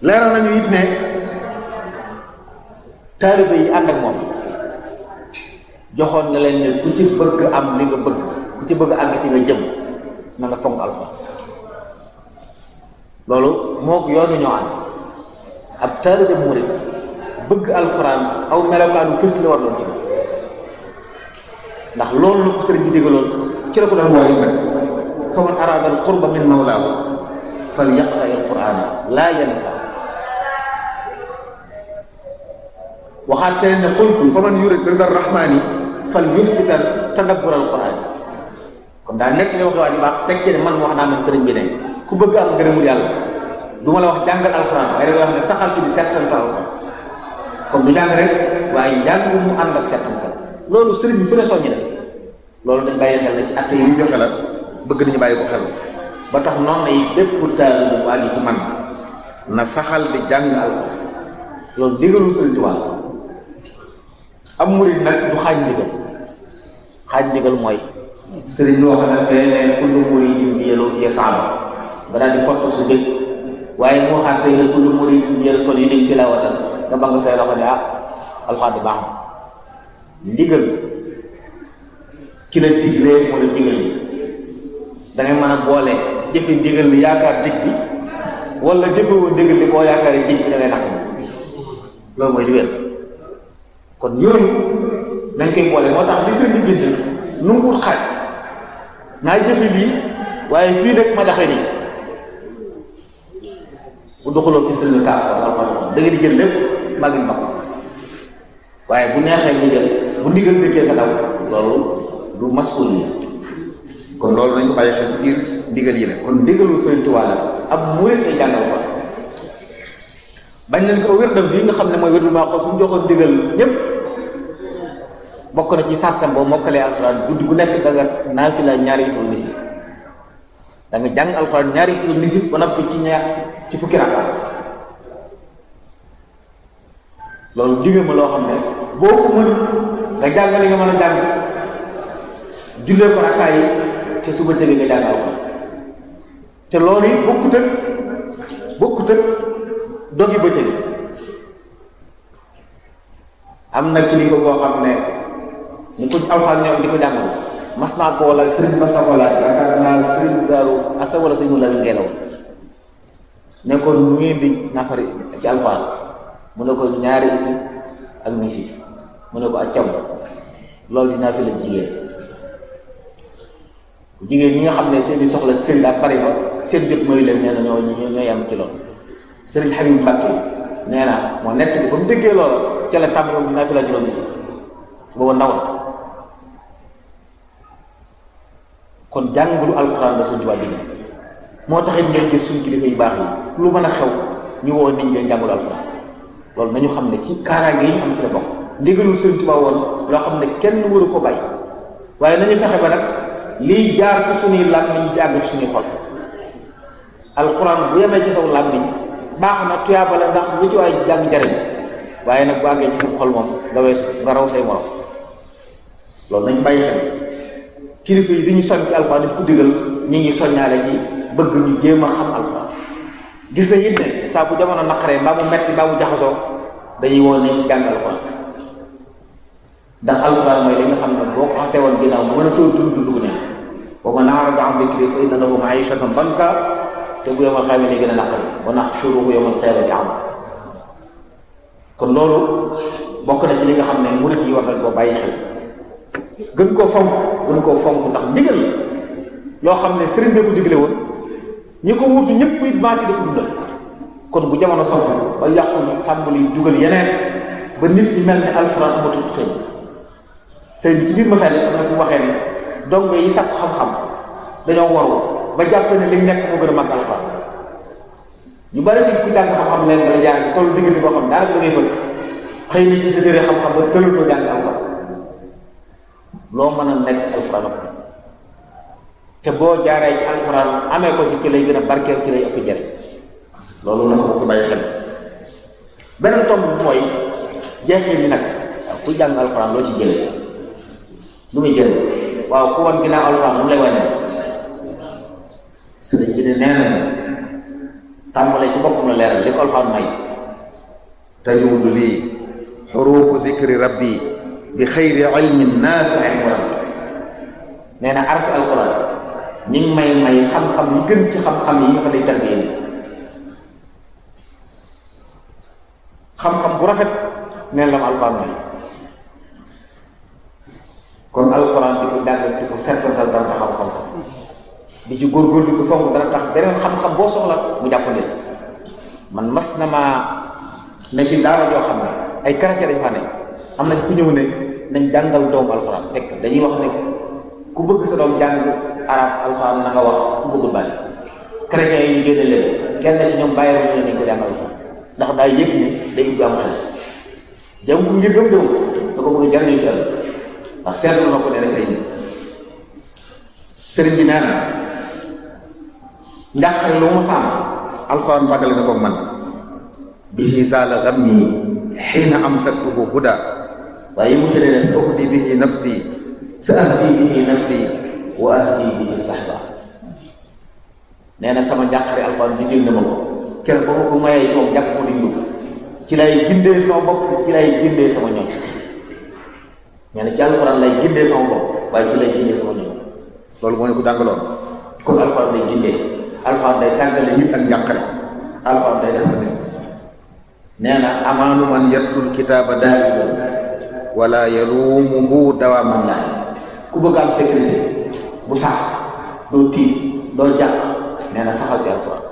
leeral nañu it ne taalibe yi ànd ak moom joxoon na leen ne ku ci bëgg am li nga bëgg, ku ci bëgg àgg ci nga jëm, na nga fonk alxuraan. loolu moo ko yoonu ñoo ànd. ab taalibe murid bëgg alxuraan aw melokaanu fës la war doon ci ndax loolu la ko sëriñ bi digaloon ci la ko doon wooyu nag fa man araada al qurba min mawlaahu fal yaqra al qur'ana laa yansa. waxaat keneen ne qultu fa man yurid rida rahmani fal yuthbital tadabbur al qur'an. kon daa nekk li waxe waa di baax teg ci ne man wax naa man sëriñ bi ne ku bëgg am ngërëmul yàlla du ma la wax jàngal alxuraan waaye da wax ne saxal ci di settantal ko comme du jàng rek waaye njàng mu ànd ak settantal. loolu sëriñ bi fu ne soññi def loolu dañ bàyyi xel na ci atte yi ñu joxe la bëgg nañu bàyyi ko xel ba tax noonu na yi bépp taalibe bu àgg ci man na saxal di jàng alxuraan. loolu digalul sëriñ Tuubaa. am murid nag du xaaj ndigal. xaaj ndigal mooy sëriñ bi wax na fee ne kullu muridin bi yeloo yesaaba nga daal di fottu su dëgg waaye moo xam ne kullu muridin bi yel sol yi dañ tilaawatal nga ba nga say loxo ne alxuraan di baax na. ndigal ki la diglee moo la digal yi da ngay mën a boole jëfe ndigal li yaakaar dig bi wala jëfewoo ndigal li boo yaakaaree dig bi da ngay nax si loolu mooy li wér. kon yooyu nañ koy boole moo tax li sëriñ bi bind nungul xaaj naa jëfe lii waaye fii nag ma daxe nii bu doxaloo fi sëriñ kaaf wala alxuraan da nga di jël lépp màggil ma ko waaye bu neexee ñu jël bu ndigal dëkkee nga daw loolu du masul yi. kon loolu nañ ko bàyyi xel ci biir ndigal yi la. kon ndigalul Sëriñ Tuubaa la ab murid ay jàngal ko bañ nañ ko wérdam bii nga xam ne mooy wérdu maa xool suñu joxoon ndigal ñépp bokk na ci sartam boo mokkalee alxuraan guddi gu nekk da nga naafila ñaari isbu nisif da nga jàng alxuraan ñaari isbu nisif ba noppi ci fukki rakka. loolu digga ma loo xam ne boo ko mën nga jàng li nga mën a jàng jullee ko rakkaa yi te suba tëgg nga jàng alxuraan. te loolu it bokkut ak dogi bëccëg. am na kilifa boo xam ne ñu ko alxuraan ñoom di ko jàngal mas naa ko wala sëriñ mas naa ko laaj yaakaar naa sëriñ Daaru Asa wala sëriñ mu la ngelaw ne ko nu ngeen di nafari ci alxuraan mu ne ko ñaari isi ak nisif mu ne ko ak cam loolu dinaa fi la jigéen ñi nga xam ne seen i soxla ci kër daa bari ba seen jot mooy leen nee na ñoo yam ci loolu. Sëriñ Habib Mbacke nee na moo nett bi ba mu déggee loola ca la tàmbali dinaa fi la juróom isi booba ndaw la. kon jàngalu alxuraan la suñ ci waa jigéen moo taxit ngeen gis suñ kilifa yu baax yi lu mën a xew ñu woo nit ñi jàngalu alxuraan. loolu nañu xam ne ci kaaraange yi ñu am ci la bokk ndigalul Sëriñ Tuubaa woon loo xam ne kenn waru ko bàyyi waaye nañu fexe ba nag liy jaar ci suñuy làmmiñ di àgg ci suñuy xol. alxuraan bu yemee ci saw làmmiñ baax na tuyaaba la ndax lu ci waay jàng jariñ waaye nag bu àggee ci sa xol moom nga weesu nga raw say morom. loolu nañu bàyyi xel kilifa yi di ñu soñ ci alxuraan di ko digal ñi ngi soññaale ci bëgg ñu jéem a xam alxuraan. gis nañ it ne saa bu jamono naqaree mbaa mu metti mbaa mu jaxasoo dañuy woon nañ jàng alxuraan ndax alxuraan mooy li nga xam ne boo ko xasee woon ginnaaw mën a tóor dund ko ne wa man a'rada an dhikri fa inna lahu ma'ishatan danka te bu yomal xayma ni gën a naqari wa nahshuruhu yawmal qiyamati a'ma. kon loolu bokk na ci li nga xam ne murid yi war nañ koo bàyyi xel gën koo fonk ndax ndigal loo xam ne sëriñ bi ko digle woon ñi ko wuutu ñëpp it maasi di ko dundal. kon bu jamono soppi ba yàqu ñu tàmbali dugal yeneen ba nit ñi mel ne alxuraan amatul xëy sëriñ bi ci biir masal am na fu waxee ne dongo yi sàkku xam-xam dañoo waru ba jàpp ne li nekk moo gën a mag alxuraan. ñu bari ci ku jàng xam-xam leen dala jaar ci tollu diggante boo xam daanaka da ngay fëkk xëy na ci sa téere xam-xam ba tëlul ko jàng alxuraan loo mën a nekk alxuraan ak te boo jaaree ci alxuraan amee ko ci lay gën a barkeel ci lay ëpp jëriñ. loolu nag moo ko bàyyi xel. beneen tomb bi mooy jeexee ni nag waaw kuy jàng alxuraan loo ci jëlee lu muy jëlee waaw ku wan ginnaaw alxuraan lu lay wane. su dee ci ne nee nañu tàmbalee ci boppam la leeral li ko alxuraan may tajuudu lii xuruufu dikri rabbi bi xayri ilmin naafi'in wa rabbi. nee na arfi alxuraan ñi ngi may xam-xam yi gën ci xam-xam yi nga xam ne tarbiya xam-xam bu rafet neen la ma alxuraan may. kon alxuraan di ko jàngal di ko seetantal dara tax xam-xam di ci góorgóorlu di ko fonk dara tax beneen xam-xam boo soxla mu jàpp ne man mas na maa ne ci daara joo xam ne ay chrétien dañu fa ne am na ku ñëw ne nañ jàngal doomu alxuraan fekk dañuy wax ne ku bëgg sa doom jàng arab alxuraan na nga wax ku bëggul bàyyi. chrétien yi ñu génne leen kenn ci ñoom bàyyi ñu ne nañ ko jàngal alxuraan ndax daa yëg ne day ubbi am xel jàng ko ngir gëm da ko bëgg jariñu ci ëllëg ndax seetlu na ko ne dafay nit. sëriñ bi nee na njàqare lu mu sàmm alxuraan fàggale na ko man bihi zaala gammi xiina amsaktuhu huda waaye mu ci ne sa uhdi bihi nafsi sa ahdi bihi nafsi wa ahdi bihi sahba. nee na sama njàqare alxuraan bi jël na ma ko kenn ba ma ko mayee ci moom jàpp ma liñ dugg ci lay gindee sama bopp ci lay gindee sama ñoñ. nee na ci alxuraan lay gindee sama bopp waaye ci lay gindee sama ñoñ. loolu mooy ku jàngaloon. kon alxuraan day gindee alxuraan day tàggale nit ak njàqare alxuraan day defar nit. nee na amaanu man yatlul kitaaba daa'iman wala yaluumuhu dawaaman laa ku bëgg am sécurité bu sax doo tiit doo jàq nee na saxal ci alxuraan.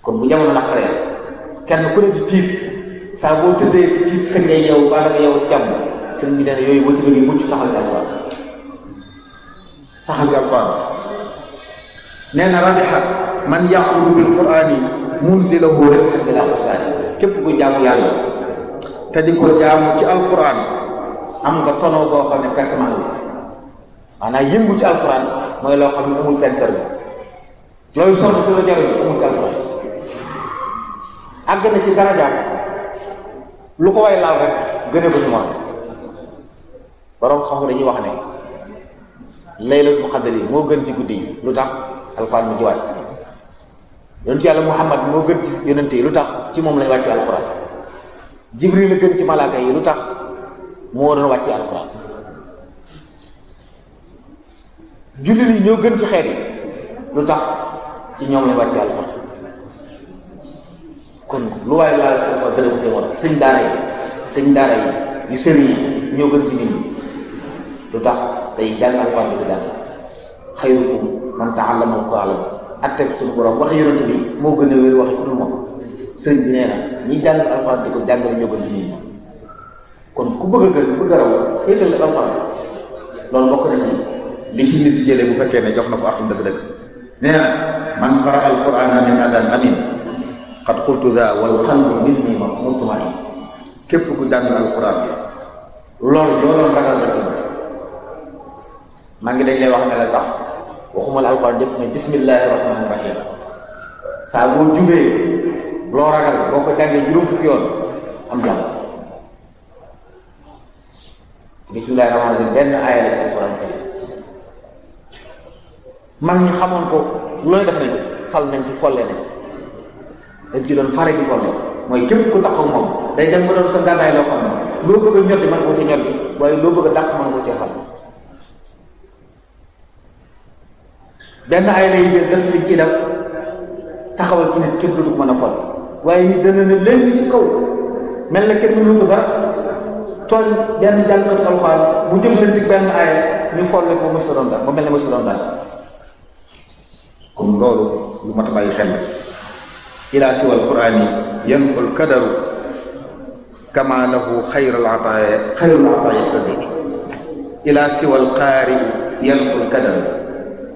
kon bu jamono naqaree kenn ku ne di tiit saa boo tëddee di tiit kañ ngay yeewu ba nga yeewu ci jàmm sëriñ bi nee na yooyu boo ci bëggee mucc saxal ci alxuraan saxal ci alxuraan. nee na rabiha man yaxudu bil qur'ani munzilahu rek bila xusraani képp ku jaamu yàlla te di ko jaamu ci alquran am nga tono boo xam ne pertement la maanaam yëngu ci alquran mooy loo xam ne amul penteur bi loolu sonn tu la jarul amul ci alquran àgg na ci darajaam lu ko way laal rek gëne ko ci moom. borom xam dañuy wax ne laylatul qadr yi moo gën ci guddi yi lu tax alquran mu ci wàcc. yonent yàlla Muhammad moo gën ci yonent yi lu tax ci moom lañ wàcce alquran. Jibril la gën ci malaaka yi lu tax moo doon wàcce alquran. jullit yi ñoo gën ci xeet yi lu tax ci ñoom lañ wàcce alquran. kon lu waaye laal sa ko dërëm seen war sëñ daara yi yu sëri yi ñoo gën ci nit ñi lu tax day jàng alquran bi ko jàng xayrukum man ta'allama alquran atteg suñu borom wax yonent bi moo gën a wér wax ku dul moom. sëriñ bi nee na ñi jàng alxuraan di ko jàngal ñoo gën ci nit ñi kon ku bëgg a gën bëgg a raw féetal alxuraan loolu bokk na ci li ci nit di jëlee bu fekkee ne jox na ko àqam dëgg-dëgg. nee na man qara alqurana min adan amin qad qultu daa wal qalbu minni mutmain. képp ku jàng alxuraan bi loolu loo doon ragal la tudd maa ngi dañ lay wax ne la sax waxuma la alxuraan jëpp mais bismillahi rahmaani rahim saa boo jubee loo ragal boo ko jàngee juróom fukki yoon am jàmm. bismillahi rahmaani rahim benn aaya la ci alxuraan kay mag ñi xamoon ko looy def nañ ko fal nañ ci folle nañ dañ ci doon fare di folle mooy képp ku taxaw moom day dem ba doon sa gànnaay loo xam ne loo bëgg a ñoddi mën koo ci ñoddi waaye loo bëgg a dàq mën koo cee fal. benn ay lay jël def li ci def taxawal ci nit kenn du mën a fol waaye nit dana ne léegi ci kaw mel na kenn mënu ko dara tooñ benn jàngkat alxuraan bu jëm leen ci benn ay ñu folle ko mësa doon dara ba mel ne mësa doon dara. kon loolu lu mat a bàyyi xel la. ila siwa alqurani yanqul kadaru kama lahu xayrul ataaya yaqtadi. ila siwa alqaari yanqul kadaru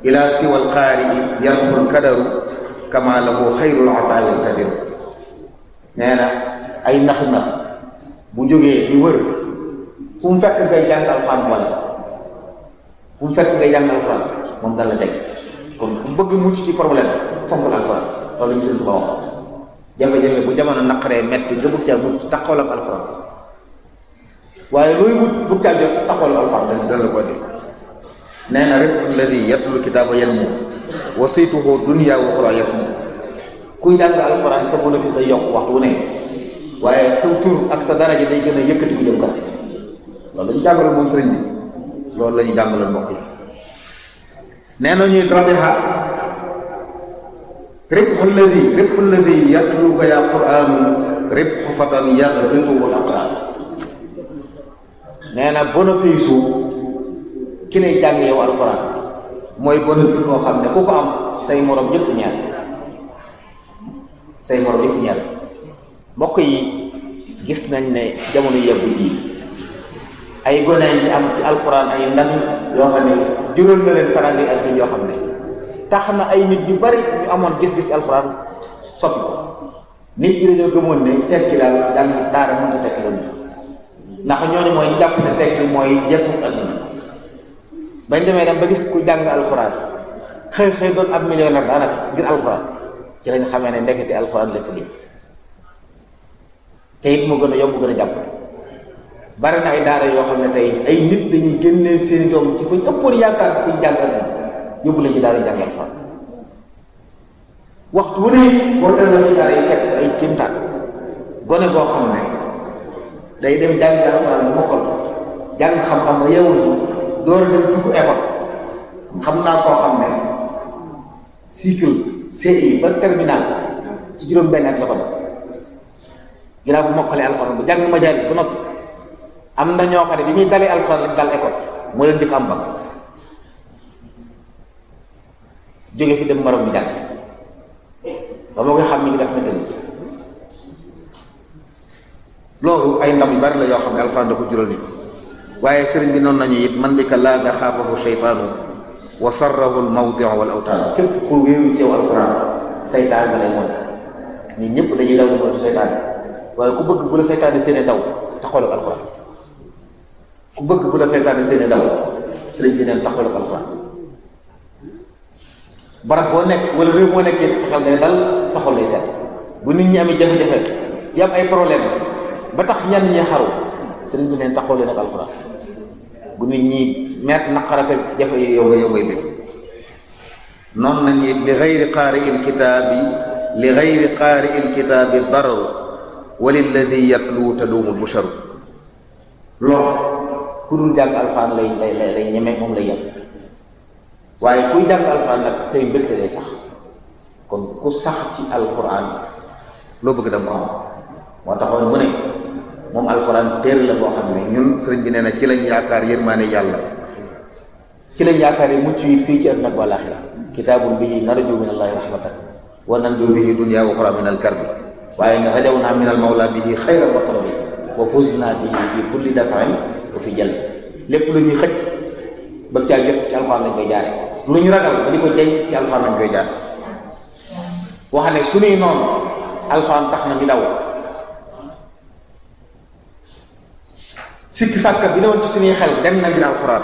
ila siwa alqaari yanqul kadaru kama lahu xayrul ataaya yaqtadi. nee na ay nax-nax bu jógee di wër fu mu fekk ngay jàng alxuraan wala fu mu fekk ngay jàng alxuraan moom dal la teg. kon fu bëgg mucc ci problème fonk la alxuraan loolu ñu Sëriñ Tuubaa wax jafe-jafe bu jamono naqaree metti nga bëgg caa mucc taxawal ak alxuraan waaye looy wut bëgg caa jot taxawal ak alxuraan dañ la ko di. nee na rek alladi yatlu kitaaba yanmu wasituhu dunya wa uxra yasmu. kuy jàng alxuraan sa bénéfice day yokk waxtu wu ne waaye sa tur ak sa daraja day gën a yëkkati ku jëm kanam loolu la ñu jàngaloon moom sëriñ bi loolu la ñu jàngaloon mbokk yi nee na ñuy rabiha ribxu alladi yatluka ya qur'anu ribxu fatan yaxriquhu al-aqran nee na bénéfice ki lay jàng yow alxuraan mooy bénéfice boo xam ne ku ko am say morom yëpp ñaar say morom yëpp ñaar mbokk yi gis nañ ne jamono yebbu ji ay gone yi am ci alxuraan ay ndam yoo xam ne juróom na leen taraanga yi adduna yoo xam ne tax na ay nit ñu bari ñu amoon gis-gis alxuraan soppi ko nit ñi dañoo gëmoon ne tekki daal jàng daara mënta tekki loolu ndax ñooñu mooy ñu jàpp ne tekki mooy jekku adduna bañ demee dem ba gis ku jàng alxuraan xëy doon ab millionnaire daanaka ngir alxuraan ci lañ xamee ne ndekete alxuraan lépp li te it mu gën a yomb gën a jàpp bari na ay daara yoo xam ne tey ay nit dañuy génnee seen doom ci fuñ ëppoon yaakaar fuñ jàngal yóbbu leen ci daara jàng alxuraan waxtu wu ne boo delloo ci daara yi fekk ay kéemtaan gone boo xam ne day dem jàng alxuraan bu mokkal jàng xam-xam ba yeewul door a dem dugg école xam naa koo xam ne cycle CI ba terminal ci juróom-benn at la ko def ginnaaw bu mokkalee alxuraan bu jàng majaalis ba noppi am na ñoo xam ne bi muy dalee alxuraan lañ dal école moo leen di ko am ba jóge fi dem Maroc bi jàng ba moo koy xam ni ngi def maîtrise loolu ay ndam yu bari la yoo xam ne alxuraan da ko jural nit waaye sëriñ bi noonu nañu it man bi ka laa xaafahu sheytaanu wa sarrahu almawdiu wal awtaan képp ku wéeru ci yow alxuraan saytaan nga lay mooy nit ñëpp dañuy daw di moytu saytaan waaye ku bëgg bu la saytaan seene daw taxawal ak alxuraan ku bëgg bu la saytaan seene daw sëriñ bi neen taxawal ak alxuraan barab boo nekk wala réew moo nekkee sa xel day dal sa xol lay seet bu nit ñi amee jafe-jafe yi am ay problème ba tax ñenn ñi xaru sëriñ bi neen taxawal leen ak alxuraan bu nit ñi meet naqar ak jafe yi yow ngay bëgg noonu nañu li gayri qaari il kitaabi darar wa lilladi yatlu taduumu lbusharu lool ku dul jàng alxuraan lay ñeme moom lay yem waaye kuy jàng alxuraan nag say mbégte lay sax kon ku sax ci alxuraan loo bëgg da nga ko am moo taxoon mu ne moom alxuraan téere la boo xam ne ñun sëriñ bi nee na ci lañ yaakaar yërmaane yàlla ci lañ yaakaar yi mucc yi fii ci àdduna ak àllaaxira kitaabun bihi narju min allahi rahmatan wa nanju bihi dunya wa uxra min alkarbi waaye ne rajawna min almawla bihi xayra matlabi wa fuzna bihi fi kulli daf'in wa fi jalb lépp lu ñuy xëcc ba caa jot ci alxuraan lañ koy jaare lu ñu ragal ba di ko jeñ ci alxuraan lañ koy jaar wax ne suñuy noonu alxuraan tax na ñu daw sikki sàkka bi newoon ci suñuy xel dem na ngir alxuraan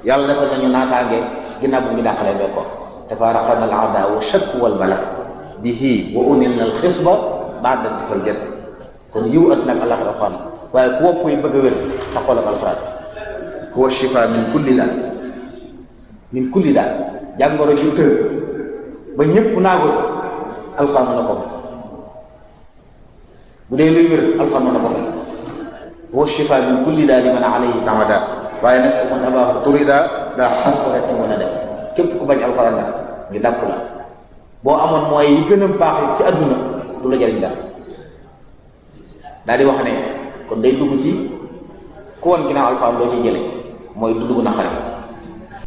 yàlla defal nañu naataange ginnaaw bu ñu dàqalee bekkoor tafaraqana al aada wa shakk wal balak bihi wa unil na al xisba ba'da intifal jët kon yiw at nag àllaxira alxuraan waaye ku wopp yi bëgg a wér taxool ak alxuraan huwa shifa min kulli daal jàngoro ji tër ba ñëpp naago ci alxuraan mën na ko bu dee luy wér alxuraan mën na ko huwa shifa min kulli daal liman alayhi tamada waaye nag man abaahu turida daa xasrati mën a dem képp ku bañ alxuraan nag ñu dàpp la boo amoon mooy yi gën a baax ci adduna du la jariñ dara daal di wax ne kon day dugg ci ku woon ginnaaw alxuraan loo ciy jële mooy du dugg naqare